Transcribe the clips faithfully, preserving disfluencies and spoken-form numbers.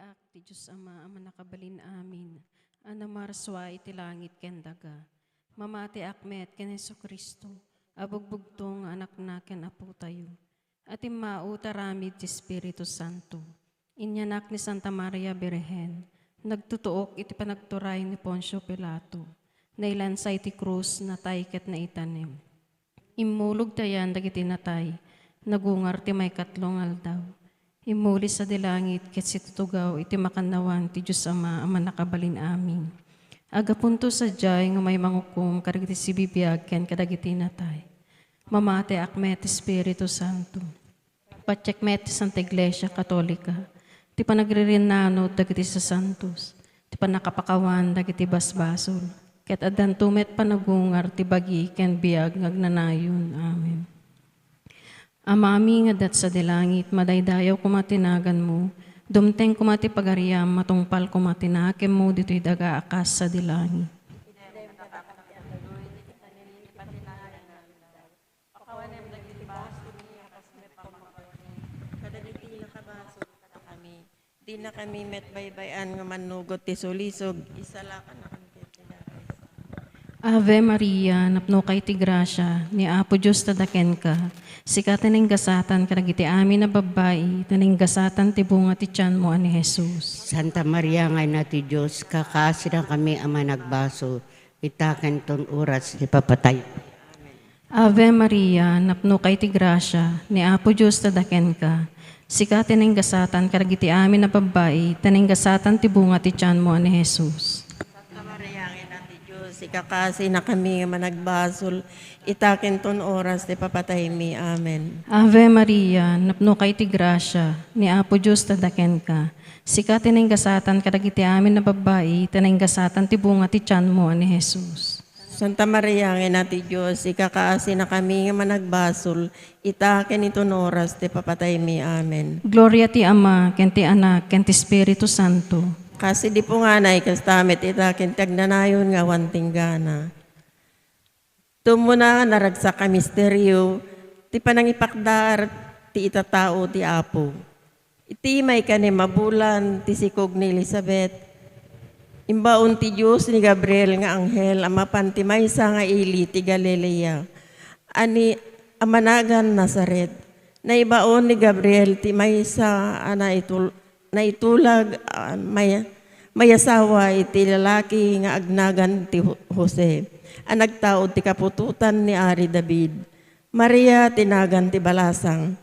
Ak ti Dios Ama a Mannakabalin-amin, a namarsua iti langit ken daga. Mamatiak met ken Jesu-Cristo, a bugbugtong nga Anakna ken Apotayo, a timmao ta aramid ti Espiritu Santo. Inyanak ni Santa Maria Birhen, nagtutuok iti panagturay ni Poncio Pilato, nailansa iti krus, natay ket naitanem. Immulog ti ayan dagiti natay, nagungar ti maikatlo nga aldaw. Immuli sadi langit ket situtugaw iti makannawan ti Dios Ama a Mannakabalin-amin. Aggapunto sadiay nga umay mangukom kadagiti sibibiag ken kadagiti natay. Mamatiak met ti Espiritu Santo. Patiek met ti Santa Iglesia Katolika, ti panagririnanod dagiti sasantos, ti pannakapakawan dagiti basbasol, ket addanto met panagungar ti bagi ken biag nga agnanayon. Amen. Amami nga adda sadi langit, madaydayaw koma ti naganmo, dumteng koma ti pagariam, matungpal koma ti nakemmo ditoy daga a kas sadi langit. Pakawanem dagiti basol mi a kas met pammakawani kadagiti nakabasol kadakami. Dinakami met baybay-an nga mannugot ti sulisog, isalakan a ket ti dagaysa. Ave Maria, napnoka iti grasia, ni Apo Dios adda kenka. Sika ti nainggasatan kadagiti amin a babbai, ta nainggasatan ti bunga ti tianmo a ni Jesus. Santa Maria nga Ina ti Dios, kakaasidanakami a managbasol, ita ken ton oras ti papatay. Ave Maria, napnoka iti grasia, ni Apo Dios adda kenka. Sika ti nainggasatan kadagiti amin a babbai, ta nainggasatan ti bunga ti tianmo a ni Jesus. Santa Maria, Ina ti Dios, ikakaasinakami nga managbasol, ita ken ton oras ti papataymi. Amen. Ave Maria, napnoka iti grasia, ni Apo Dios adda kenka. Sika ti nainggasatan kadagiti amin a babbai, ta nainggasatan ti bunga ti tianmo a ni Jesus. Santa Maria nga Ina ti Dios, ikakaasinakami nga managbasol, ita ken iton oras ti papataymi. Amen. Gloria ti Ama, ken ti Anak, ken ti Espiritu Santo. Kas idi punganay, kasta met ita ken ti agnanayon nga awan tinggana. Tumuna nga naragsak a misterio ti panangipakdaar ti itatao ti Apo. Iti maikanem a bulan ti sikog ni Elisabet, imbaon ti Dios ni Gabriel nga anghel a mapan ti maysa nga ili ti Galilea, a ni, a managan Nazaret. Naibaon ni Gabriel ti maysa a naitul-, naitulag a may-, mayasawa iti lalaki nga agnagan ti Ho-, Jose, a nagtaud ti kaputotan ni Ari David. Maria ti nagan ti balasang.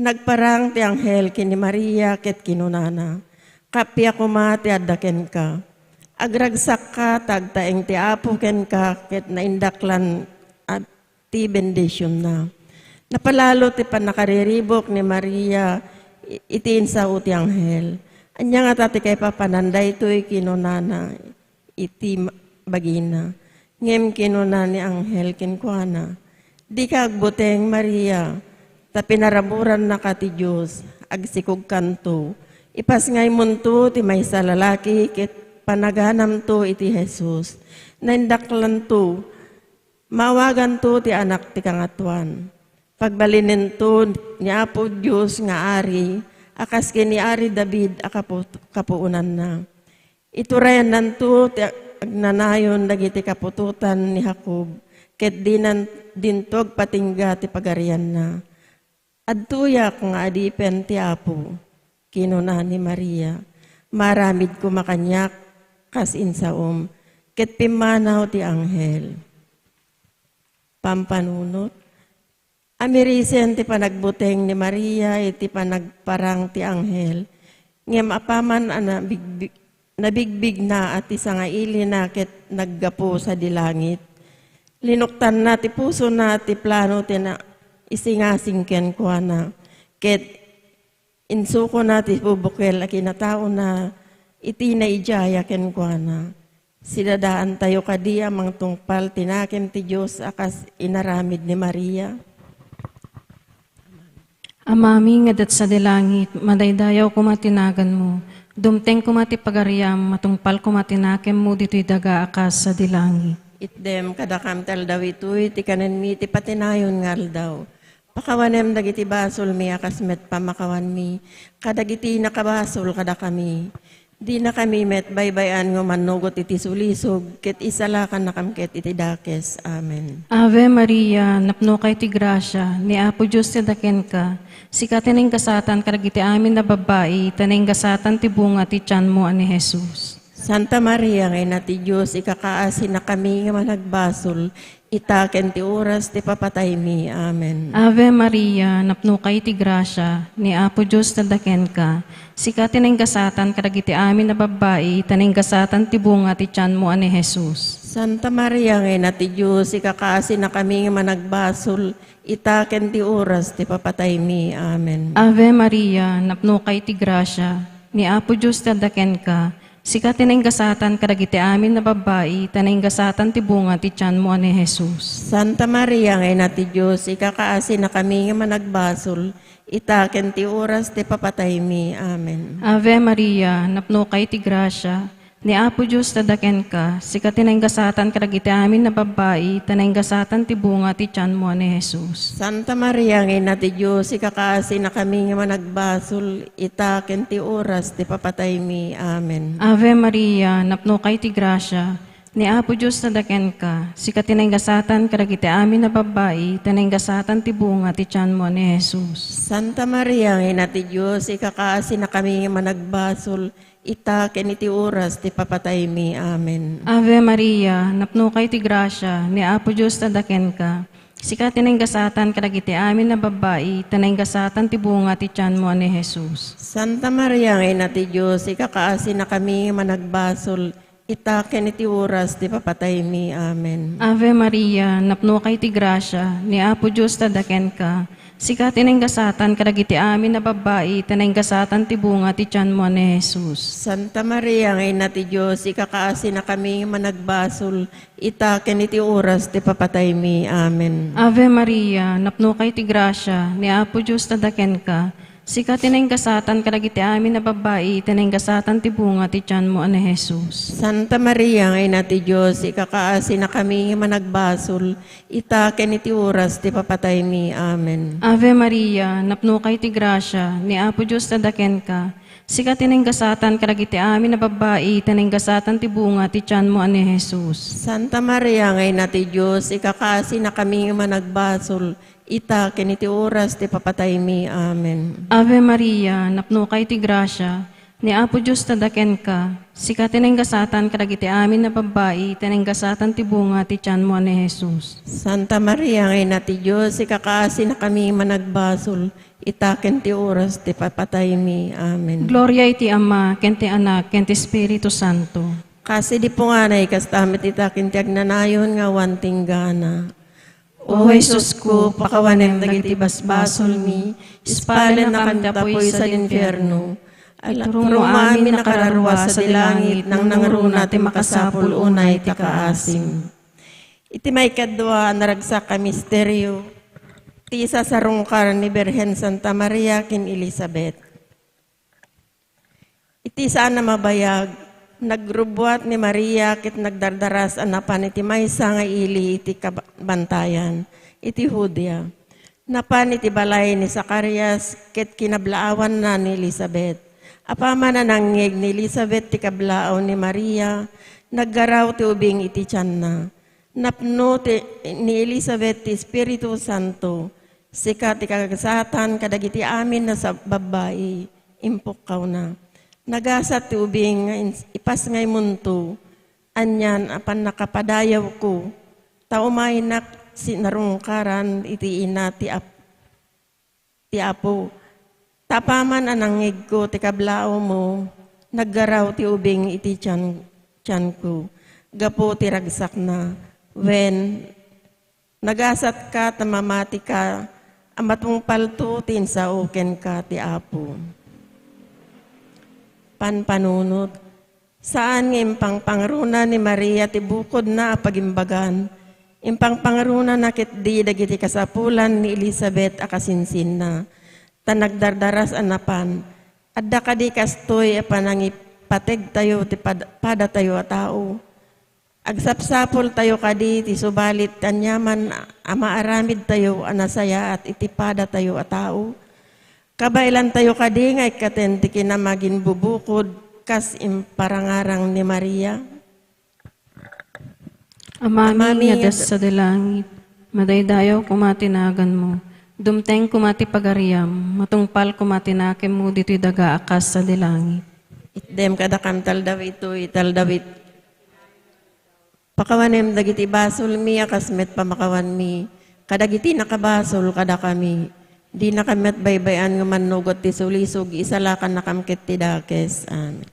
Nagparang ti anghel ken ni Maria ket kinunana, "Kappia koma ti adda kenka. Agragsakka ta agtaeng ti Apo kenka ket naindaklan a ti bendisionna." Napalalo ti pannakariribuk ni Maria i-, iti insao ti anghel. "Ania ngata ti kaipapanan daytoy?" kinunana iti ma-, bagina. Ngem kinuna ni anghel kenkuana, "Dika agbuteng, Maria, ta pinaramurannaka ti Dios. Agsikogkanto. Ipasngaymonto ti maysa a lalaki ket panaganamto iti Jesus. Naindaklanto. Maawaganto ti Anak ti Kangatoan. Pagbalinento ni Apo Dios nga Ari a kas ken ni Ari David a kapu-, kapuonanna. Iturayannanto ti agnanayon dagiti kaputotan ni Jacob, ket dinan-, dinto agpatingga ti pagarianna." "Adtoyak nga adipen ti Apo," kinuna ni Maria. "Maaramid koma kaniak kas insaom." Ket pimmanaw ti anghel. Pampanunot. Amirisen ti panagbuteng ni Maria iti panagparang ti anghel, ngem apaman a nabigbi-, nabigbigna a ti sangailina ket naggapu sadi langit, linuktanna ti pusona ti plano ti naisingasing kenkuana, ket insukona ti bubukel a kinataona iti naidiaya kenkuana. Sidadaantayo kadi a mangtungpal ti nakem ti Dios a kas inaramid ni Maria? Amami nga adda sadi langit, madaydayaw koma ti naganmo. Dumteng koma ti pagariam, matungpal koma ti nakemmo ditoy daga a kas sadi langit. Itdem kadakam ti aldaw itoy ti kanenmi ti patinayon nga aldaw. Pakawanem dagiti basolmi a kas met pamakawanmi kadagiti nakabasol kadakami. Dinakami met baybay-an nga mannugot iti sulisog, ket isalakannakam ket iti dakes. Amen. Ave Maria, napnoka iti grasia, ni Apo Dios ti adakenka. Sika ti nainggasatan kadagiti amin a babbai, ta nainggasatan ti bunga ti tianmo a ni Jesus. Santa Maria nga Ina ti Dios, ikakaasinakami nga managbasol, ita ken ti oras ti papataymi. Amen. Ave Maria, napnoka iti grasia, ni Apo Dios ti adakenka. Sika ti nainggasatan kadagiti amin a babbai, ta nainggasatan ti bunga ti tianmo a ni Jesus. Santa Maria nga Ina ti Dios, ikakaasinakami nga managbasol, ita ken ti oras ti papataymi. Amen. Ave Maria, napnoka iti grasia, ni Apo Dios ti adakenka. Sika ti nainggasatan kadagiti amin a babbai, ta nainggasatan ti bunga ti tianmo a ni Jesus. Santa Maria nga Ina ti Dios, ikakaasinakami nga managbasol, ita ken ti oras ti papataymi. Amen. Ave Maria, napnoka iti grasia, ni Apo Dios ti adakenka, sika ti nainggasatan kadagiti amin a babbai, ta nainggasatan ti bunga ti tianmo a ni Jesus. Santa Maria nga Ina ti Dios, ikakaasinakami nga managbasol, ita ken ti oras ti papataymi. Amen. Ave Maria, napnoka iti grasia, ni Apo Dios ti adakenka, sika ti nainggasatan kadagiti amin a babbai, ta nainggasatan ti bunga ti tianmo a ni Jesus. Santa Maria nga Ina ti Dios, ikakaasinakami nga managbasol, ita ken iti oras ti papataymi. Amen. Ave Maria, napnoka iti grasia, ni Apo Dios ti adakenka. Sika ti nainggasatan kadagiti amin a babbai, ta nainggasatan ti bunga ti tianmo a ni Jesus. Santa Maria nga Ina ti Dios, ikakaasinakami nga managbasol, ita ken iti oras ti papataymi. Amen. Ave Maria, napnoka iti grasia, ni Apo Dios ti adakenka. Sika ti nainggasatan kadagiti amin a babbai, ta nainggasatan ti bunga ti tianmo a ni Jesus. Santa Maria nga Ina ti Dios, ikakaasinakami nga managbasol, ita ken iti oras ti papataymi. Amen. Ave Maria, napnoka iti grasia, ni Apo Dios ti adakenka. Sika ti nainggasatan kadagiti amin a babbai, ta nainggasatan ti bunga ti tianmo a ni Jesus. Santa Maria nga Ina ti Dios, ikakaasinakami nga managbasol, ita ken iti oras ti papataymi. Amen. Ave Maria, napnoka iti grasia, ni Apo Dios ti adakenka. Sika ti nainggasatan kadagiti amin a babbai, ta nainggasatan ti bunga ti tianmo a ni Jesus. Santa Maria nga Ina ti Dios, ikakaasinakami nga managbasol, ita ken iti oras ti papataymi. Amen. Ave Maria, napnoka iti grasia, ni Apo Dios ti adakenka. Sika ti nainggasatan kadagiti amin a babbai, ta nainggasatan ti bunga ti tianmo a ni Jesus. Santa Maria nga Ina ti Dios, ikakaasinakami nga managbasol, ita ken ti oras ti papataymi. Amen. Gloria iti Ama, ken ti Anak, ken ti Espiritu Santo. Kas idi punganay, kasta met ita ken ti agnanayon nga awan tinggana. O Jesusko, pakawanem dagiti basbasolmi, ispalennakam ti apuy sa infierno. Agturongmo amin a kararua sadi langit, nangnangruna ti makasapul unay ti kaasim. Iti maikadua a naragsak a misterio, ti isasarungkar ni Birhen Santa Maria ken Elizabeth. Iti saan a mabayag, nagrubbuat ni Maria ket nagdardaras a napan iti maysa nga ili iti kabantayan, iti Judea. Napan iti balay ni Zacarias ket kinablaawanna ni Elizabeth. Apaman a nangngeg ni Elizabeth ti kablaaw ni Maria, naggaraw ti ubing iti tianna. Napno ti, ni Elizabeth ti Espiritu Santo. Sika ti kagasatan kadagiti amin a sa-, babbai, impukkawna. Nagasat ti ubing nga ins-, ipasngaymonto, anian a pannakapadayawko, ta umaynak sinarungkaran iti ina ti Ap-, ti Apo. Ta apaman a nangngegko ti kablaawmo, naggaraw ti ubing iti tian-, tianko, gapu ti ragsakna. Wen, nagasatka ta mamatika a matungpalto ti insao kenka ti Apo. Panpanunot, saan nga impangpangruna ni Maria ti bukodna a pagimbagan. Impangpangrunana ketdi dagiti kasapulan ni Elizabeth a kasinsinna, ta nagdardaras a napan. Adda kadi kastoy a panangipategtayo ti pad-, padatayo a tao? Agsapsapultayo kadi ti subalit aniaman a maaramidtayo a nasayaat iti padatayo a tao? Kabaelantayo kadi nga ikkaten ti kinamaginbubukod kas imparangarang ni Maria? Amami nga Amami nga das sadi langit, madaydayaw koma ti naganmo. Dumteng koma ti pagariam, matungpal koma ti nakemmo ditoy daga a kas sadi langit. Itdem kadakam ti aldaw itoy, ti aldaw it-, pakawanem dagiti basolmi a kas met pamakawanmi kadagiti nakabasol kadakami. Dinakam met baybay-an nga mannugot ti sulisog, isalakannakam ket ti dakes. Amen.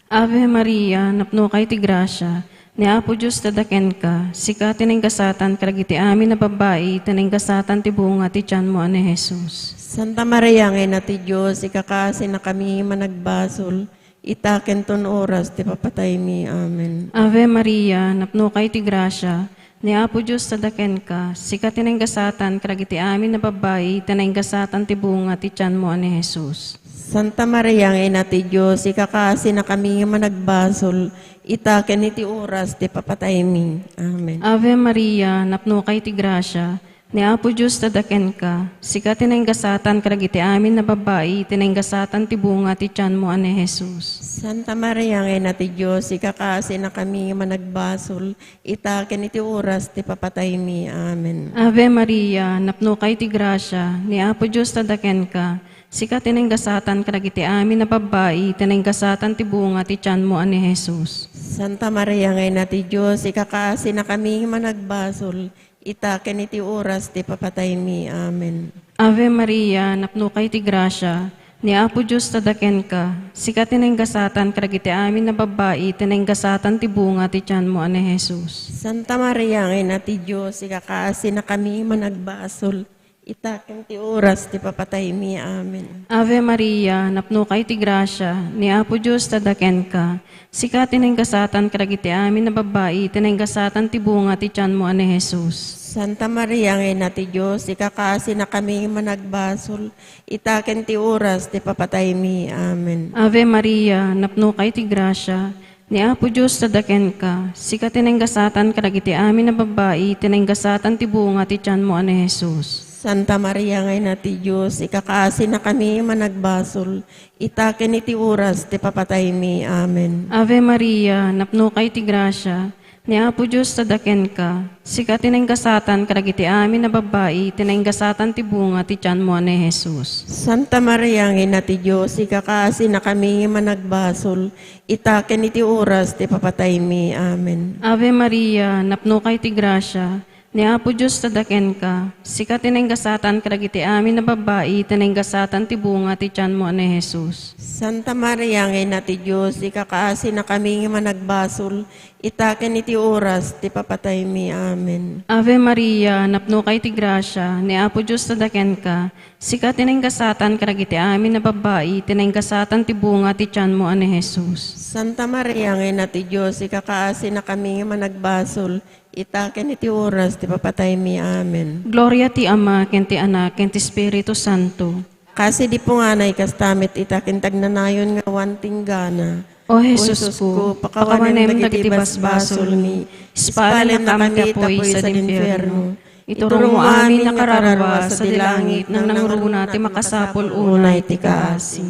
Ave Maria, napnokay ti grasia, ni Apo Dios adda kenka, sika ti naingasatan kadagiti amin a babbai, ti naingasatan ti bunga ti tianmo a ni Jesus. Santa Maria nga Ina ti Dios, ikakaasinakami managbasol, ita ken ton oras ti papataymi. Amen. Ave Maria, napnokay ti grasia, ni Apo Dios adda kenka, sika ti naingasatan kadagiti amin a babbai, ti naingasatan ti bunga ti tianmo a ni Jesus. Santa Maria nga Ina ti Dios, ikakaasinakami managbasol, ita ken iti oras ti papataymi. Amen. Ave Maria, napnokay ti grasia, ni Apo Dios adda kenka, sika ti naingasatan kadagiti amin a babbai, ti naingasatan ti bunga ti tianmo a ni Jesus. Santa Maria nga Ina ti Dios, ikakaasinakami managbasol, ita ken iti oras ti papataymi. Amen. Ave Maria, napnokay ti grasia, ni Apo Dios adda kenka, sika ti naingasatan kadagiti amin a babbai, ti naingasatan ti bunga ti tianmo a ni Jesus. Santa Maria nga Ina ti Dios, ikakaasinakami managbasol, ita ken iti oras ti papataymi. Amen. Ave Maria, napnokay ti grasia, ni Apo Dios adda kenka, sika ti naingasatan kadagiti amin a babbai, ti naingasatan ti bunga ti tianmo a ni Jesus. Santa Maria nga Ina ti Dios, ikakaasinakami managbasol, ita ken ti oras ti papataymi. Amen. Ave Maria, napnokay ti grasia, ni Apo Dios adda kenka, sika ti naingasatan kadagiti amin a babbai, ti naingasatan ti bunga ti tianmo a ni Jesus. Santa Maria nga Ina ti Dios, ikakaasinakami managbasol, ita ken ti oras ti papataymi. Amen. Ave Maria, napnokay ti grasia, ni Apo Dios adda kenka, sika ti naingasatan kadagiti amin a babbai, ti naingasatan ti bunga ti tianmo a ni Jesus. Santa Maria nga Ina ti Dios, ikakaasinakami managbasol, ita ken iti oras ti papataymi. Amen. Ave Maria, napnokay ti grasia, ni Apo Dios adda kenka, sika ti naingasatan kadagiti amin a babbai, ti naingasatan ti bunga ti tianmo a ni Jesus. Santa Maria nga Ina ti Dios, ikakaasinakami managbasol, ita ken iti oras ti papataymi. Amen. Ave Maria, napnokay ti grasia, ni Apo Dios adda kenka, sika ti naingasatan kadagiti amin a babbai, ti naingasatan ti bunga ti tianmo a ni Jesus. Santa Maria nga Ina ti Dios, ikakaasinakami managbasol, ita ken iti oras ti papataymi. Amen. Ave Maria, napnokay ti grasia, ni Apo Dios adda kenka, sika ti naingasatan kadagiti amin a babbai, ti naingasatan ti bunga ti tianmo a ni Jesus. Santa Maria nga Ina ti Dios, ikakaasinakami managbasol, ita ken iti oras ti papataymi. Amen. Gloria ti Ama, ken ti Anak, ken ti Espiritu Santo. Kas idi punganay, kasta met ita ken ti agnanayon nga awan tinggana. O Jesusko, pakawanem dagiti basbasolmi, ispalennakami ti apuy sadi infierno. Iturongmo amin a kararua sadi langit, nangnangruna ti makasapul unay ti kaasi.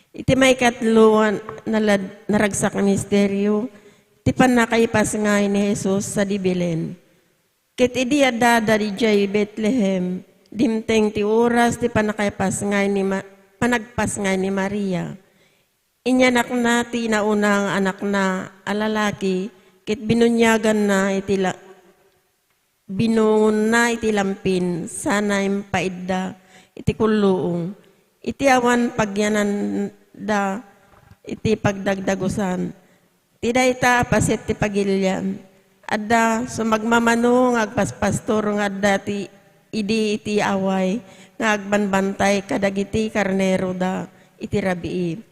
Iti maikatlo a nalad-, naragsak a misterio, ti pannakaipasngay ni Jesus sadi Belen. Ket idi addada idiay Betlehem, dimteng ti oras ti pannakaipasngay ni Ma-, panagpasngay ni Maria. Inyanakna ti nauna nga anakna a lalaki, ket binuniaganna iti la-, binungonna iti lampin, sana impaidda iti kulluong. Iti awan pagyananda iti pagdagdagusan. Ti dayta a paset ti pagilian. Adda sumagmamano nga agpaspastor nga adda ti idi iti away nga agbanbantay kadagiti karneroda iti rabii.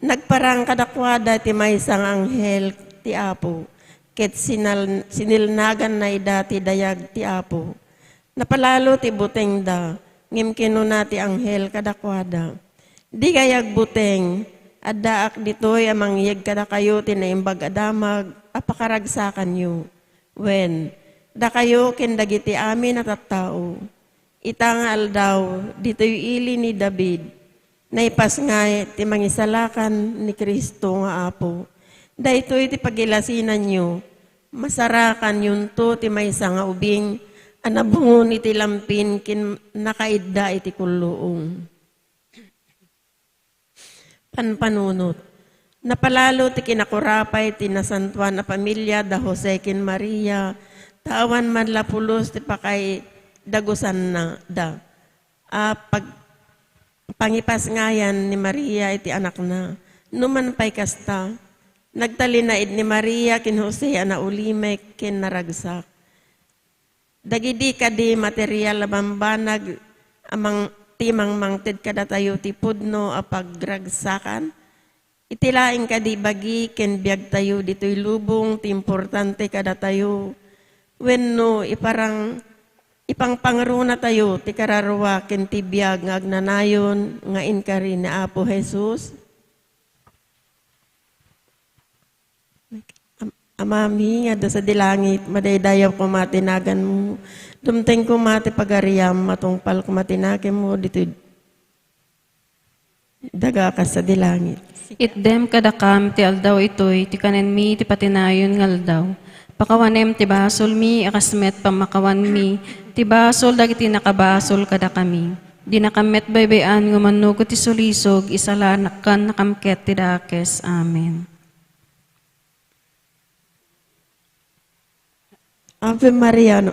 Nagparang kadakuada ti maysa nga anghel ti Apo, ket sinal-, sinilnaganna ida ti dayag ti Apo. Napalalo ti butengda, ngem kinuna ti anghel kadakuada, "Dikay agbuteng, Addaak ditoy a mangyeg kadakayo ti Naimbag a Damag a pakaragsakanyo. Wen, dakayo ken dagiti amin a tattao. Ita nga aldaw, ditoy ili ni David, naipasngay ti mangisalakan ni Cristo nga Apo. Daytoy ti pagilasinanyo, masarakanyonto ti maysa nga ubing a nabungon iti lampin ken nakaidda iti kulluong. Panpanunot. Napalalo ti kinakurapay ti nasantoan a pamilia da Jose ken Maria, ta awan man la pulos ti pakaidagusanna da a pag-, pangipasngayan ni Maria iti anakna. Numan pay kasta, nagtalinaed ni Maria ken Jose a naulimek ken naragsak. Dagidi kadi material a bambanag a mang-, ti mangmangted kadatayo ti pudno a pagragsakan? Iti laeng kadi bagi ken biagtayo ditoy lubong ti importante kadatayo? Wenno iparang-, ipangpangrunatayo ti kararua ken ti biag nga agnanayon nga inkari ni Apo Jesus? Am-, Amami nga adda sadi langit, madaydayaw koma ti naganmo. Dumteng koma ti pagariam, matungpal koma ti nakemmo ditoy daga kas sadi langit. Itdem kadakam ti aldaw itoy ti kanenmi ti patinayon nga aldaw. Pakawanem ti basolmi a kas met pammakawanmi ti basol dagiti nakabasol kadakami. Dinakam met baybay-an nga umannurot ti sulisog, isalakan-, nakam ket ti dakes. Amen. Ave Maria, no?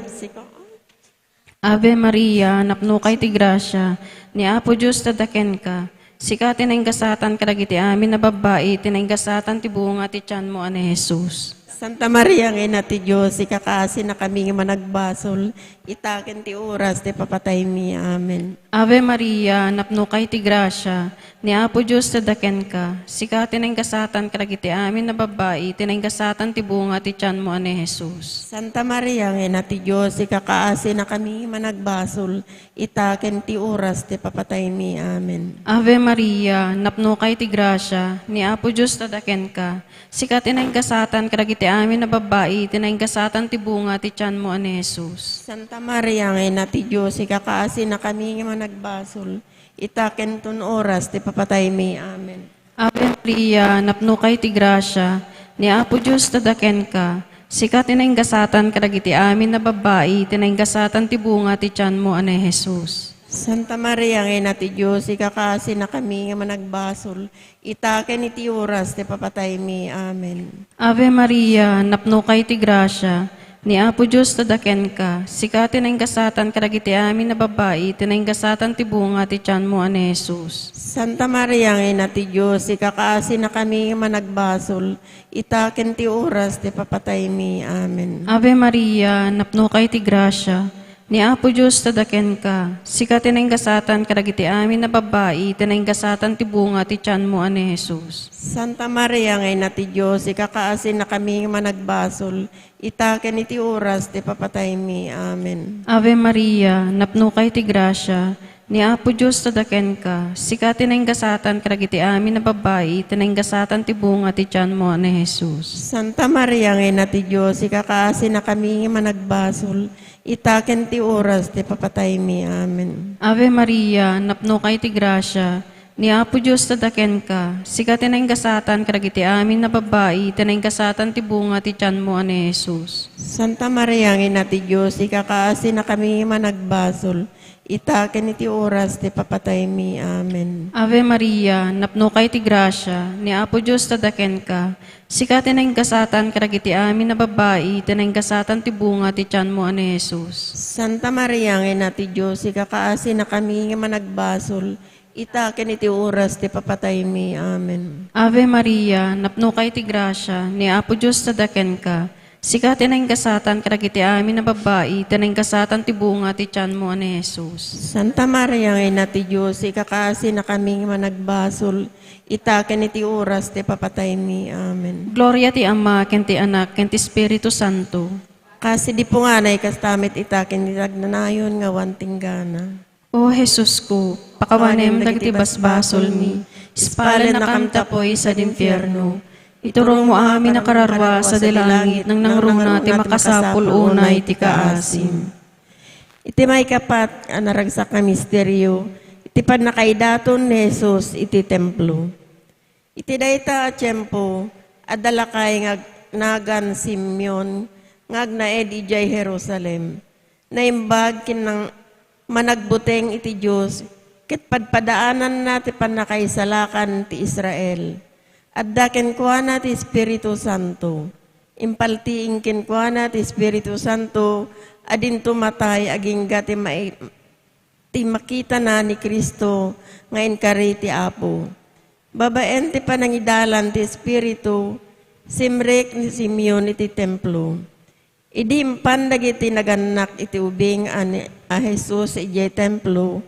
Ave Maria, napnokay ti grasia, ni Apo Dios adda kenka. Sika ti naingasatan kadagiti amin a babbai, ti naingasatan ti bunga ti tianmo a ni Jesus. Santa Maria nga Ina ti Dios, ikakaasinakami nga managbasol, ita ken ti oras ti papataymi. Amen. Ave Maria, napnokay ti grasia, ni Apo Dios adda kenka. Sika ti naingasatan kadagiti amin a babbai, ti naingasatan ti bunga ti tianmo a ni Jesus. Santa Maria nga Ina ti Dios, ikakaasinakami managbasol, ita ken ti oras ti papataymi. Amen. Ave Maria, napnokay ti grasia, ni Apo Dios adda kenka. Sika ti naingasatan kadagiti amin a babbai, ti naingasatan ti bunga ti tianmo a ni Jesus. Santa Maria nga Ina ti Dios, ikakaasinakami nga managbasol, ita ken ton oras ti papataymi. Amen. Ave Maria, napnokay ti grasia, ni Apo Dios adda kenka. Sika ti naingasatan kadagiti amin a babbai, ti naingasatan ti bunga ti tianmo a ni Jesus. Santa Maria nga Ina ti Dios, ikakaasinakami nga managbasol, ita ken iti oras ti papataymi. Amen. Ave Maria, napnokay ti grasia, ni Apo Dios adda kenka. Sika ti naingasatan kadagiti amin a babbai, ti naingasatan ti bunga ti tianmo a ni Jesus. Santa Maria nga Ina ti Dios, ikakaasinakami nga managbasol, ita ken ti oras ti papataymi. Amen. Ave Maria, napnokay ti grasia, ni Apo Dios adda kenka. Sika ti naingasatan kadagiti amin a babbai, ti naingasatan ti bunga ti tianmo a ni Jesus. Santa Maria nga Ina ti Dios, ikakaasinakami nga managbasol, ita ken iti oras ti papataymi. Amen. Ave Maria, napnokay ti grasia, ni Apo Dios adda kenka. Sika ti naingasatan kadagiti amin a babbai, ti naingasatan ti bunga ti tianmo a ni Jesus. Santa Maria nga Ina ti Dios, ikakaasinakami nga managbasol, ita ken ti oras ti papataymi. Amen. Ave Maria, napnokay ti grasia, ni Apo Dios adda kenka. Sika ti naingasatan kadagiti amin a babbai, ti naingasatan ti bunga ti tianmo a ni Jesus. Santa Maria nga Ina ti Dios, ikakaasinakami managbasol, ita ken iti oras ti papataymi. Amen. Ave Maria, napnokay ti grasia, ni Apo Dios adda kenka. Sika ti naingasatan kadagiti amin a babbai, ti naingasatan ti bunga ti tianmo a ni Jesus. Santa Maria nga Ina ti Dios, ikakaasinakami nga managbasol, ita ken iti oras ti papataymi. Amen. Ave Maria, napnokay ti grasia, ni Apo Dios adda kenka. Sika ti naingasatan kadagiti amin a babbai, ti naingasatan ti bunga ti tianmo a ni Jesus. Santa Maria nga Ina ti Dios, ikakaasinakami nga managbasol, ita ken iti oras ti papataymi. Amen. Gloria ti Ama, ken ti Anak, ken ti Espiritu Santo. Kas idi punganay, kasta met ita ken iti agnanayon nga awan tinggana. O Jesusko, pakawanem dagiti basbasolmi, Ispalennakam tapuy sad impierno. Iturongmo amin a kararua sadi langit, nangnangruna ti makasapul unay ti kaasim. Iti maikapat a naragsak nga misterio, iti pannakaidaton ni Jesus iti templo. Iti dayta a tiempo, adda lakay nga ag-, nagan Simeon nga agnaed idiay Jerusalem. Naimbag ken nang-, managbuteng iti Dios, ket padpadaananna ti pannakaisalakan ti Israel. Adda kenkuana ti Espiritu Santo. Impaltiing kenkuana ti Espiritu Santo a dinto matay agingga ti mai-, ti makitana ni Cristo nga inkari ti Apo. Babaen ti panangidalan ti Espiritu, simrek ni Simeon iti templo. Idi impan dagiti nagannak iti ubing a ni, a Jesus idiay templo,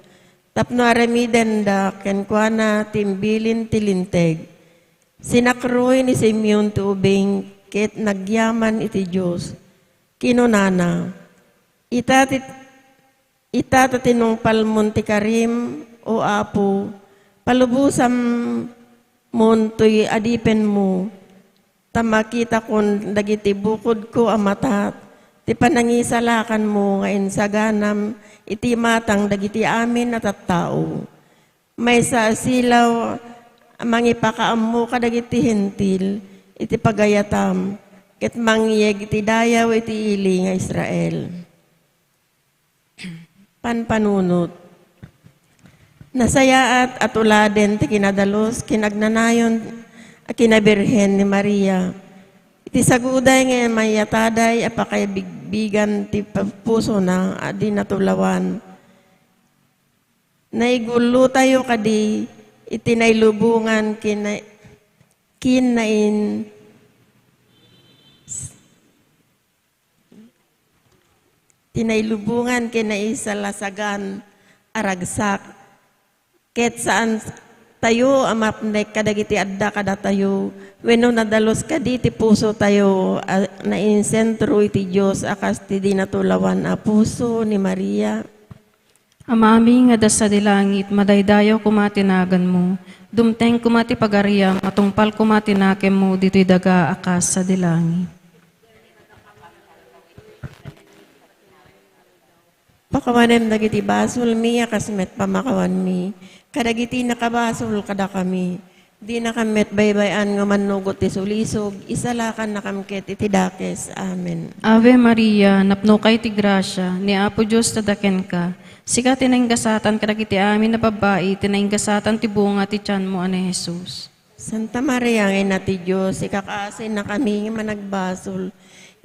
tapno aramidenda kenkuana ti imbilin ti Linteg, sinakruy ni Simeon ti ubing ket nagyaman iti Dios. Kinunana, "Ita ti, ita ta tinungpalmon ti karim, O Apo, palubosamon toy adipenmo, ta makitakon dagiti bukodko a mata ti panangisalakanmo nga insaganam iti imatang dagiti amin a tattao. Maysa a silaw a mangipakaammo kadagiti Hentil iti pagayatam, ket mangyeg iti dayaw iti ili nga Israel." Panpanunot. Nasayaat a tuladen ti kinadalus ken agnanayon a kinabirhen ni Maria. Iti saguday nga mayataday a pakaibigbigan ti pa-, pusona a di natulawan. Naigullotayo kadi iti nailubongan ken na-, ken nain-, ti nailubongan ken naisalasagan a ragsak, ket saan tayo a mapnek kadagiti adda kadatayo, wenno nadalus kadi ti pusotayo a nainsentro iti Dios a kas ti di natulawan a puso ni Maria. Amami nga adda sadi langit, madaydayaw koma ti naganmo. Dumteng koma ti pagariam, matungpal koma ti nakemmo ditoy daga a kas sadi langit. Pakawanem dagiti basolmi a kas met pamakawanmi kadagiti nakabasol kadakami. Dinakam met baybay-an nga mannugot ti sulisog, isalakannakam ket iti dakes. Amen. Ave Maria, napnokay ti grasia, ni Apo Dios adda kenka. Sika ti naingasatan kadagiti amin a babbai, ti naingasatan ti bunga ti tianmo a ni Jesus. Santa Maria nga Ina ti Dios, ikakaasinakami nga managbasol,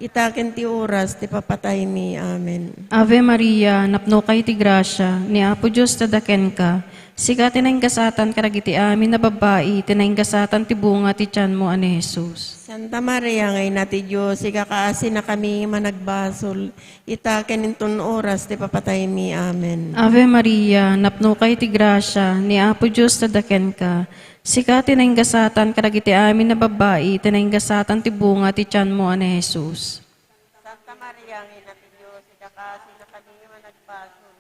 ita ken ti oras ti papataymi. Amen. Ave Maria, napnokay ti grasia, ni Apo Dios adda kenka. Sika ti naingasatan kadagiti amin a babbai, ti naingasatan ti bunga ti tianmo a ni Jesus. Santa Maria nga Ina ti Dios, ikakaasinakami nga managbasol, ita ken inton oras ti papataymi. Amen. Ave Maria, napnokay ti grasia, ni Apo Dios adda kenka. Sika ti naingasatan kadagiti amin a babbai, ti naingasatan ti bunga ti tianmo a ni Jesus. Santa Maria nga Ina ti Dios, ikakaasinakami nga managbasol,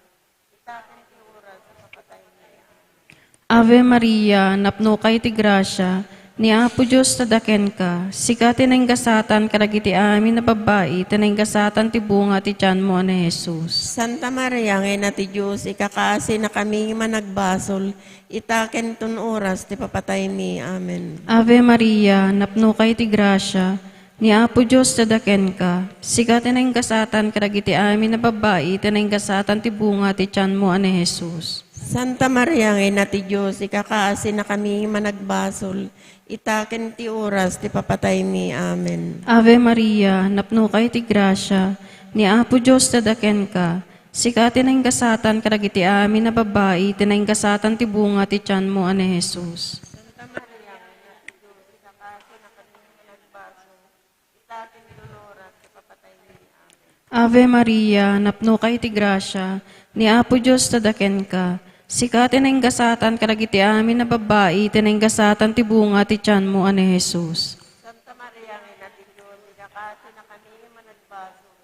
ita ken ti oras ti papataymi. Amen. Ave Maria, napnokay ti grasia, ni Apo Dios adda kenka. Sika ti naingasatan kadagiti amin a babbai, ti naingasatan ti bunga ti tianmo a ni Jesus. Santa Maria nga Ina ti Dios, ikakaasinakami nga managbasol, ita ken ton oras ti papataymi. Amen. Ave Maria, napnokay ti grasia, ni Apo Dios adda kenka. Sika ti naingasatan kadagiti amin a babbai, ti naingasatan ti bunga ti tianmo a ni Jesus. Santa Maria nga Ina ti Dios, ikakaasinakami managbasol, ita ken ti oras ti papataymi. Amen. Ave Maria, napnokay ti grasia, ni Apo Dios adda kenka. Sika ti naingasatan kadagiti amin a babbai, ti naingasatan ti bunga ti tianmo a ni Jesus. Santa Maria, Ina ti Dios, ikakaasinakami managbasol, ita ken ton oras ti papataymi. Amen. Ave Maria, napnokay ti grasia, ni Apo Dios adda kenka. Sika ti naingasatan kadagiti amin a babbai, ti naingasatan ti bunga ti tianmo a ni Jesus. Santa Maria, Ina ti Dios, ikakaasinakami managbasol,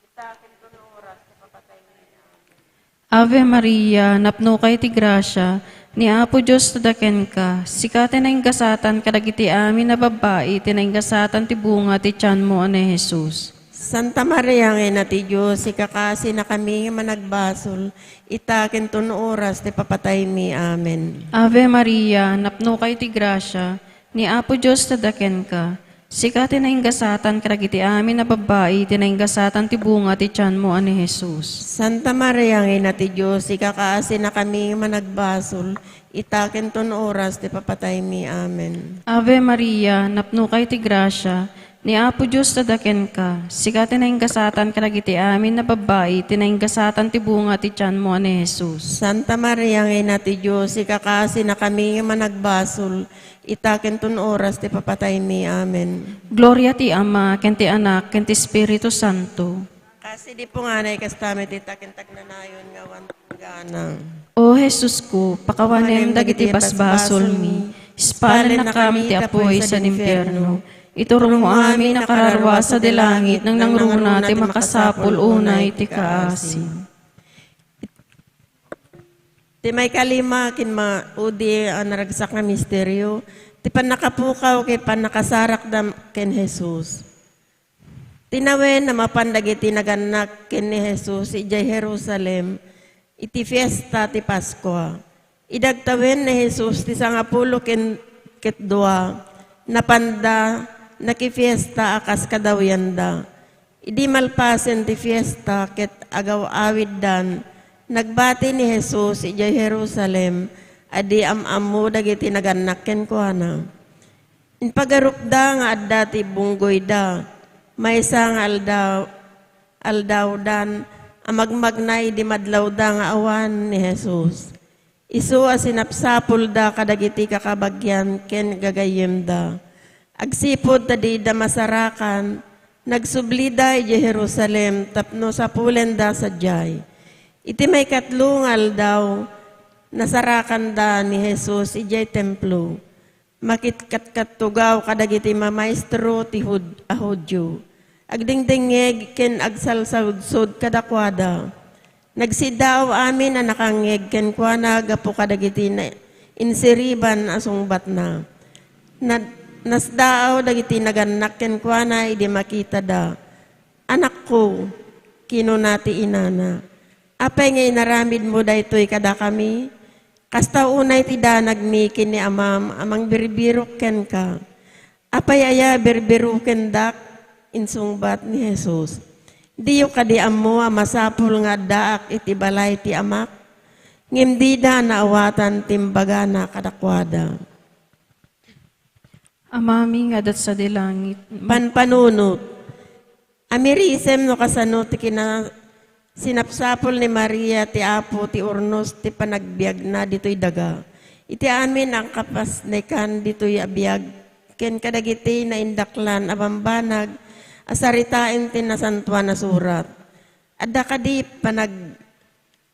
ita ken ton oras ti papataymi. Amen. Ave Maria, napnokay ti grasia, ni Apo Dios adda kenka. Sika ti naingasatan kadagiti amin a babbai, ti naingasatan ti bunga ti tianmo a ni Jesus. Santa Maria nga Ina ti Dios, ikakaasinakami nga managbasol, ita ken ton oras ti papataymi. Amen. Ave Maria, napnokay ti grasia, ni Apo Dios adda kenka. Sika ti naingasatan kadagiti amin a babbai, ti naingasatan ti bunga ti tianmo a ni Jesus. Santa Maria nga Ina ti Dios, ikakaasinakami nga managbasol, ita ken ton oras ti papataymi. Amen. Ave Maria, napnokay ti grasia, ni Apo Dios adda kenka. Sika ti naingasatan kadagiti amin a babbai, ti naingasatan ti bunga ti tianmo a ni Jesus. Santa Maria nga Ina ti Dios, ikakaasinakami nga managbasol, ita ken ton oras ti papataymi. Amen. Gloria ti Ama, ken ti Anak, ken ti Espiritu Santo. Kas idi punganay, kasta met ita ken tagnanayon nga awan tunggana. O Jesusko, pakawanem dagiti basbasolmi, ispalennakami ti apuy sa infierno. Iturongmo amin a kararua sadi langit, nangnangruna ti makasapul unay ti kaasi. Ti maikalima ken maudi a naragsak nga misterio, ti pannakapukaw ken pannakasarakda ken Jesus. Tinawen a mapan dagiti nagannak ken ni Jesus idiay Jerusalem iti fiesta ti Paskua. Idi agtawen ni Jesus ti sangapulo ken ket dua, napanda nakifiesta a kas kadawyanda. Idi malpasen ti fiesta ket agaw-awiddan, nagbati ni Jesus idiay Jerusalem a di am-ammo dagiti nagannak kenkuana. Impagarupda nga adda ti bunggoyda. Maysa nga aldaw, aldawdan a magmagna idi madlawda nga awan ni Jesus. Isu a sinapsapulda kadagiti kakabagian ken gagayyemda. Agsipud ta dida masarakan, nagsublida idiay Jerusalem tapno sapulenda sadiay. Iti maikatlo nga aldaw, nasarakanda ni Jesus idiay templo. Makitkatkattugaw kadagiti mamaestro ti Hud-, a Judio. Agdingdingngeg ken agsalsaludsod kadakuada. Nagsidaaw amin a nakangngeg kenkuana gapu kadagiti na-, insiriban a sungbatna. Nad-, nasdaaw dagiti nagannak kenkuana idi makitada. "Anakko," kinuna ti inana, "apay nga inaramidmo daytoy kadakami? Kasta unay ti danagmi ken ni amam a mangbirbirok kenka. Apay aya birbirokendak?" insungbat ni Jesus. "Diyo kadi ammo a masapul nga addaak iti balay ti Amak?" Ngem dida naawatan ti imbagana kadakuada. Amami nga adda sadi langit. Panpanunot. Amirisem no kasano ti kina-, sinapsapul ni Maria ti Apo ti urnos ti panagbiagna ditoy daga. Iti amin a kapasnekan ditoy a biag, ken kadagiti naindaklan a bambanag a saritaen ti Nasantoan a Surat. Adda kadi panag-,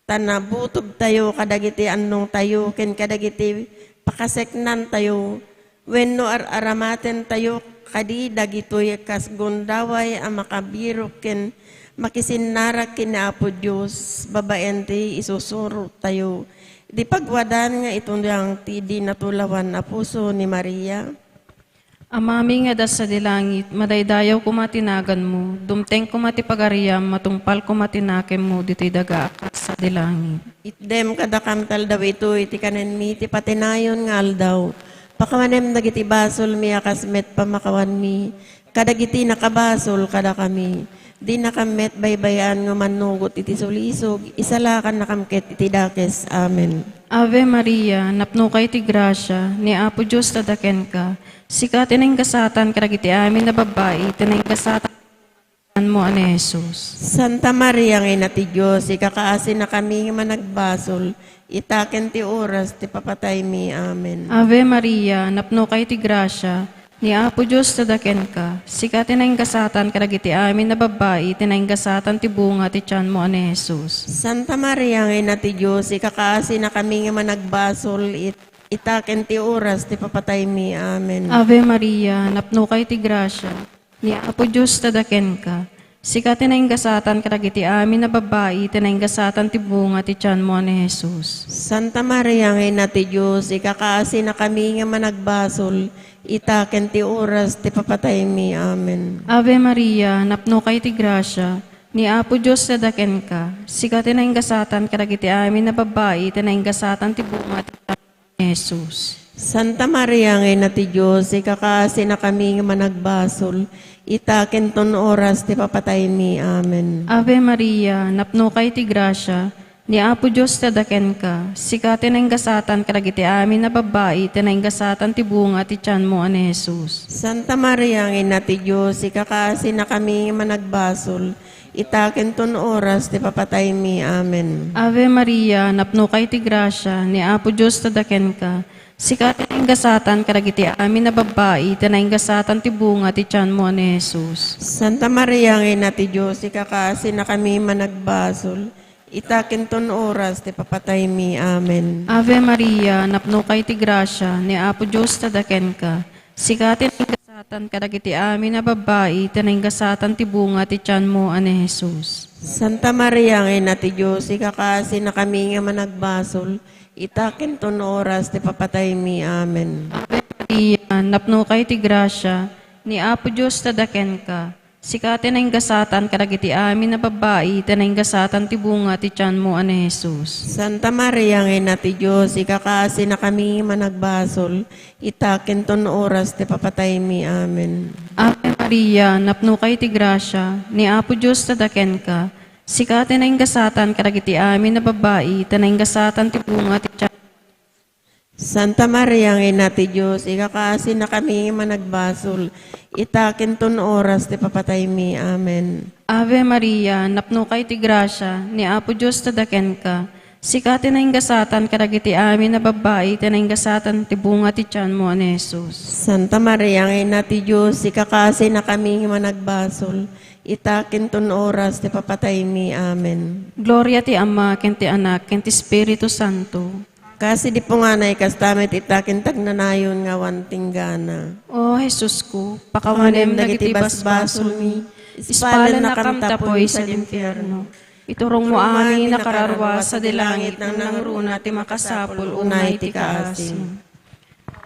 ta nabutobtayo kadagiti annongtayo ken kadagiti pakaseknantayo, wenno ar-aramatentayo kadi dagitoy kas gundaway a makabirok ken makisinnarak ken ni Apo Dios babaen ti isusurotayo iti pagwadan nga itudang ti di natulawan a puso ni Maria? Amami nga adda sadi langit, madaydayaw koma ti naganmo, dumteng koma ti pagariam, matungpal koma ti nakemmo ditoy daga a kas sadi langit. Itdem kadakam ti aldaw itoy ti kanenmi ti patinayon nga aldaw. Pakawanem dagiti basolmi a kas met pamakawanmi kadagiti nakabasol kadakami. Dinakam met baybay-an nga mannugot iti sulisog, isalakannakam ket iti dakes. Amen. Ave Maria, napnokay ti grasia, ni Apo Dios adda kenka. Sika ti naingasatan kadagiti amin a babbai, ti naingasatan mo a ni Jesus. Santa Maria nga Ina ti Dios, ikakaasinakami nga managbasol, ita ken ti oras ti papataymi. Amen. Ave Maria, napnokay ti grasia, ni Apo Dios adda kenka. Sika ti naingasatan kadagiti amin a babbai, ti naingasatan ti bunga ti tianmo a ni Jesus. Santa Maria nga Ina ti Dios, ikakaasinakami nga managbasol, it-, ita ken ti oras ti papataymi. Amen. Ave Maria, napnokay ti grasia, ni Apo Dios adda kenka. Sika ti nainggasatan kadagiti amin a babbai, ti nainggasatan ti bunga ti tianmo a ni Jesus. Santa Maria nga Ina ti Dios, ikakaasinakami nga managbasol, ita ken ti oras ti papataymi. Amen. Ave Maria, napnoka iti grasia, ni Apo Dios adda kenka. Sika ti nainggasatan kadagiti amin a babbai, ti nainggasatan ti bunga ti tianmo ni Jesus. Santa Maria nga Ina ti Dios, ikakaasinakami nga managbasol, ita ken ton oras ti papataymi. Amen. Ave Maria, napnoka iti grasia, ni Apo Dios adda kenka. Sika ti nainggasatan kadagiti amin a babbai, ti nainggasatan ti bunga ti tianmo a ni Jesus. Santa Maria nga Ina ti Dios, ikakaasinakami nga managbasol, ita ken ton oras ti papataymi. Amen. Ave Maria, napnoka iti grasia, ni Apo Dios adda kenka. Sika ti nainggasatan kadagiti amin a babbai, ti nainggasatan ti bunga ti tianmo a ni Jesus. Santa Maria nga Ina ti Dios, ikakaasinakami managbasol, ita ken ton oras ti papataymi. Amen. Ave Maria, napnoka iti grasia, ni Apo Dios adda kenka. Sika ti nainggasatan kadagiti amin a babbai, ti nainggasatan ti bunga ti tianmo a ni Jesus. Santa Maria nga Ina ti Dios, ikakaasinakami nga managbasol, ita ken ton oras ti papataymi. Amen. Ave Maria, napnoka iti grasia, ni Apo Dios adda kenka. Sika ti nainggasatan kadagiti amin a babbai, ti nainggasatan ti bunga ti tianmo a ni Jesus. Santa Maria nga Ina ti Dios, ikakaasinakami managbasol, ita ken ton oras ti papataymi. Amen. Ave Maria, napnoka iti grasia, ni Apo Dios adda kenka. Sika ti nainggasatan kadagiti amin a babbai, ti nainggasatan ti bunga ti tian- Santa Maria nga Ina ti Dios, ikakaasinakami managbasol, ita ken ton oras ti papataymi. Amen. Ave Maria, napnoka iti grasia, ni Apo Dios adda kenka. Sika ti nainggasatan kadagiti amin a babbai, ti nainggasatan ti bunga ti tianmo a ni Jesus. Santa Maria nga Ina ti Dios, ikakaasinakami managbasol, ita ken ton oras ti papataymi. Amen. Gloria ti Ama, ken ti Anak, ken ti Espiritu Santo. Kas idi punganay, kasta met ita ken ti agnanayon nga awan tinggana. O Jesusko, pakawanem dagiti basbasolmi, ispalennakam tapuy sadi infierno. Iturongmo amin a kararua sadi langit nga nangruna ti makasapul unay ti kaasim.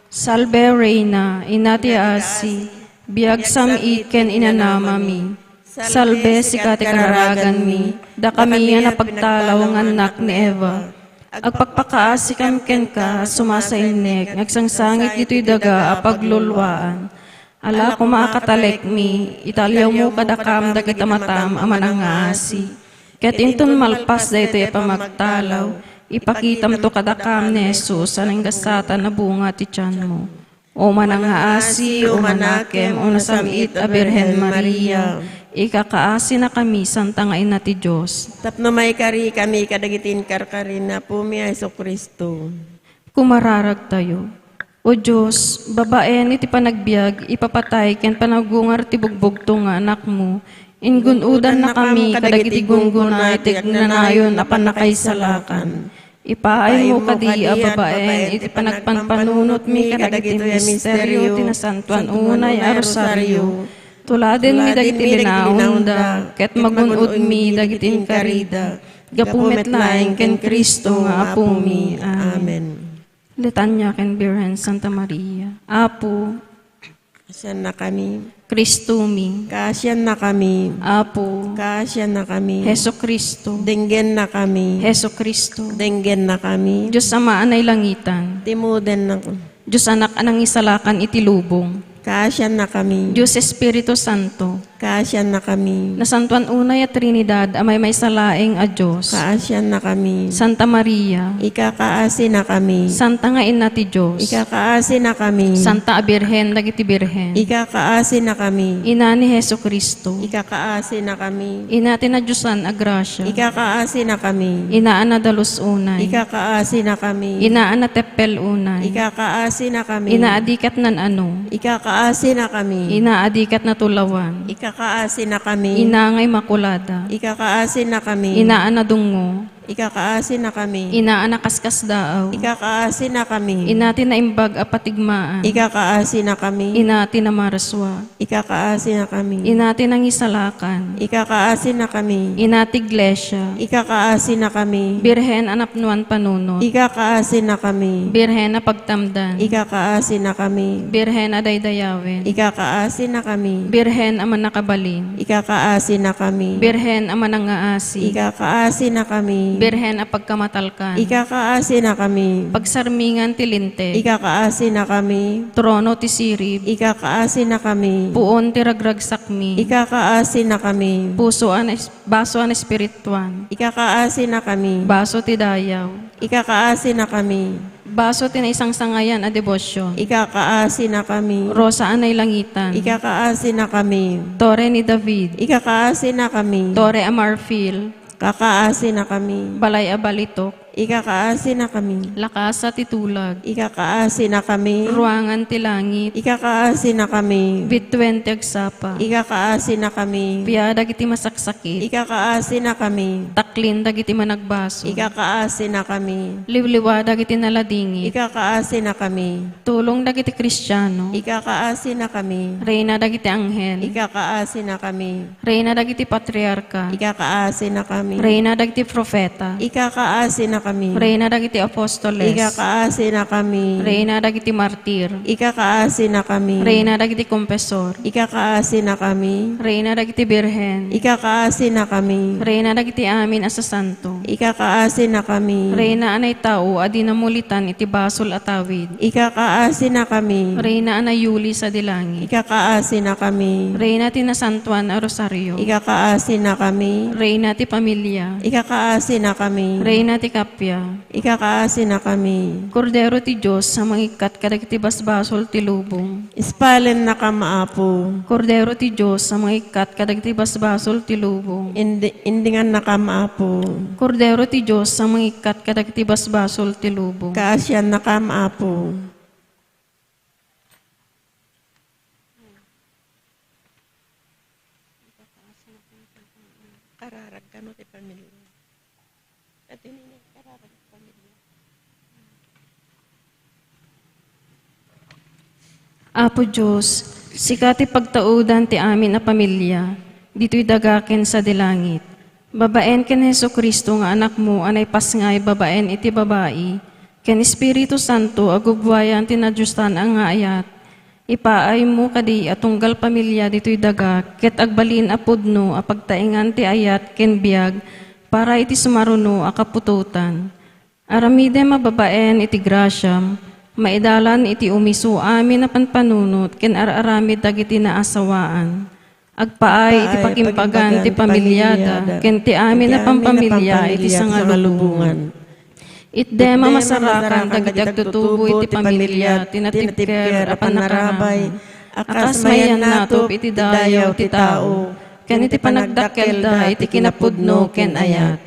Salve Reina, Ina ti asi, biag sam-it ken inanamami. Salve sika ti kararaganmi, dakami a napagtalaw nga annak ni Eva. Agpakpakaasikam kenka a sumasainnek nga agsangsangit ditoy daga a pagluluaan. Ala koma a katalekmi, italiawmo kadakam dagiti matam a manangngaasi. Ket inton malpas daytoy a pamagtalaw, ipakitamto kadakam ni Jesus a nainggasatan a bunga ti tianmo. O manangngaasi, o manakem, o nasam-it a Birhen Maria, ikakaasinakami, Santa nga Ina ti Dios. Tapno maikarikami kadagiti inkarkari ni Apomi a Jesu-Cristo. Kumararagtayo. O Dios, babaen iti panagbiag, ipapatay ken panagungar ti bugbugto nga Anakmo, ingun-odannakami kadagiti gunggona iti agnanayon a pannakaisalakan. Ipaaymo kadi a babaen iti panagpampanunotmi kadagiti misterio ti Nasantoan Unay a Rosario. Tuladenmi dagiti linaonda, ket magun-odmi dagiti inkarida, gapu met laeng ken Cristo nga Apomi. Amen. Litania ken Birhen Santa Maria. Apo, kaasiannakami. Cristomi. Kaasiannakami. Apo, kaasiannakami. Jesu-Cristo. Denggennakami. Jesu-Cristo. Denggennakami. Dios Ama a nailangitan. Timudennakami. Dios Anak a nangisalakan iti lubong. Kaasiannakami. Dios Espiritu Santo. Kaasiannakami. Nasantoan unay a Trinidad a maymaysa laeng a Dios. Kaasiannakami. Santa Maria. Ikakaasinakami. Santa nga Ina ti Dios. Ikakaasinakami. Santa a Birhen dagiti Birhen. Ikakaasinakami. Ina ni Jesu-Cristo. Ikakaasinakami. Ina ti nadiosan a grasia. Ikakaasinakami. Ina a nadalus unay. Ikakaasinakami. Ina a nateppel unay. Ikakaasinakami. Ina a di ket nan-ano. Ikakaasinakami. Ina a di ket natulawan. Ikakaasinakami. Ina nga Immaculada. Ikakaasinakami. Ina a nadungngo. Ikakaasinakami. Ina a nakaskasdaaw. Ikakaasinakami. Ina ti naimbag a patigmaan. Ikakaasinakami. Ina ti namarsua. Ikakaasinakami. Ina ti nangisalakan. Ikakaasinakami. Ina ti iglesia. Ikakaasinakami. Birhen a napnoan panunot. Ikakaasinakami. Birhen a pagtamdan. Ikakaasinakami. Birhen a daydayawen. Ikakaasinakami. Birhen a mannakabalin. Ikakaasinakami. Birhen a manangngaasi. Ikakaasinakami. Birhen a pagkamatalkan. Ikakaasinakami. Pagsarmingan ti linteg. Ikakaasinakami. Trono ti sirib. Ikakaasinakami. Puon ti ragragsakmi. Ikakaasinakami. Puso a na-, baso a naespirituan. Ikakaasinakami. Baso ti dayaw. Ikakaasinakami. Baso ti naisangsangayan a debosion. Ikakaasinakami. Rosa a nailangitan. Ikakaasinakami. Torre ni David. Ikakaasinakami. Torre a marfil. Kakaasinakami. Balay a balitok. Ikakaasinakami. Lakasa ti tulag. Ikakaasinakami. Ruangan ti langit. Ikakaasinakami. Bituen ti agsapa. Ikakaasinakami. Pia dagiti masaksakit. Ikakaasinakami. Taklin dagiti managbaso. Ikakaasinakami. Liwliwa dagiti naladingit. Ikakaasinakami. Tulong dagiti Kristiano. Ikakaasinakami. Reyna dagiti anghel. Ikakaasinakami. Reyna dagiti patriarka. Ikakaasinakami. Reyna dagiti profeta. Ikakaasinakami. Reyna dagiti apostoles. Ikakaasinakami. Reyna dagiti martir. Ikakaasinakami. Reyna dagiti kompesor. Ikakaasinakami. Reyna dagiti birhen. Ikakaasinakami. Reyna dagiti amin a sasanto. Ikakaasinakami. Reyna a naitao a di namulitan iti basol a tawid. Ikakaasinakami. Reyna a nayuli sadi langit. Ikakaasinakami. Reyna ti nasantoan a rosario. Ikakaasinakami. Reyna ti pamilia. Ikakaasinakami. Reyna ti kappia. Ikakaasinakami. Kordero ti Dios a mangikkat kadagiti basbasol ti lubong. Ispalennakam, Apo. Kordero ti Dios a mangikkat kadagiti basbasol ti lubong. Indi-, indingannakam, Apo. Kordero ti Dios a mangikkat kadagiti basbasol ti lubong. Kaasiannakam, Apo. Kararag kano ti pamilya. Apo Dios, sika ti pagtaudan ti amin a pamilya, ditoy daga ken sadi langit. Babaen ken Jesu-Cristo nga Anakmo a naipasngay babaen iti babai, ken Espiritu Santo a gubbuayan ti nadiosan a nga ayat, ipaaymo kadi a tunggal pamilya ditoy daga ket agbalin a pudno a pagtaengan ti ayat ken biag para iti sumaruno a kaputotan. Aramidem a babaen iti grasiam, maidalan iti umiso amin a panpanunot ken ar-aramid dagiti naasawaan. Agpaay iti pakimbagan ti pamiliada ken ti amin a pampamilya iti sangalubongan. Itdem a masarakan dagiti agtutubo iti pamilya ti natibker a pannakaram a kas mayannatop iti dayaw ti tao ken iti panagdakkelda iti kinapudno ken ayat.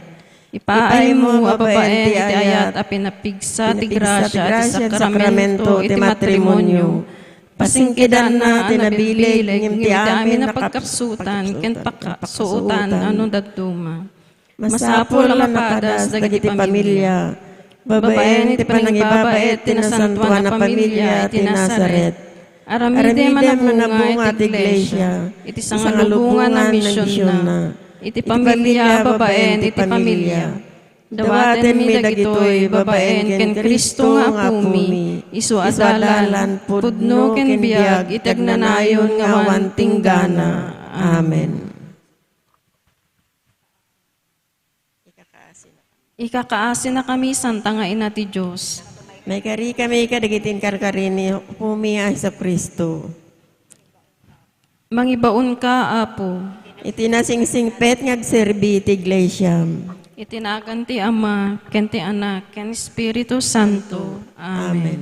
Ipaaymo a babaen iti ayat a pinapigsa ti grasia ti sakramento iti matrimonio. Pasingkedanna ti nabillig ngem ti amin a pagkapsutan ken pakasuotan a no dadduma. Masapul a mapadas dagiti pamilya. Babaen iti panangibabaet ti nasantoan a pamilya iti Nazaret. Aramidem a nabunga iti iglesia, iti sangalubongan a misionna, iti pamilya babaen iti pamilya. Dawatenmi dagitoy babaen ken Cristo nga Apomi, isu a dalan, pudno ken biag iti agnanayon nga awan tinggana. Amen. Ikakaasinakami, Santa nga Ina ti Dios. Maikarikami kadagiti inkarkari ni Apomi a Jesu-Cristo. Mangibaonka, Apo. Iti nasingsingpet nga agserbi iti iglesiam. Iti nagan ti Ama, ken ti Anak, ken Espiritu Santo. Amen. Amen.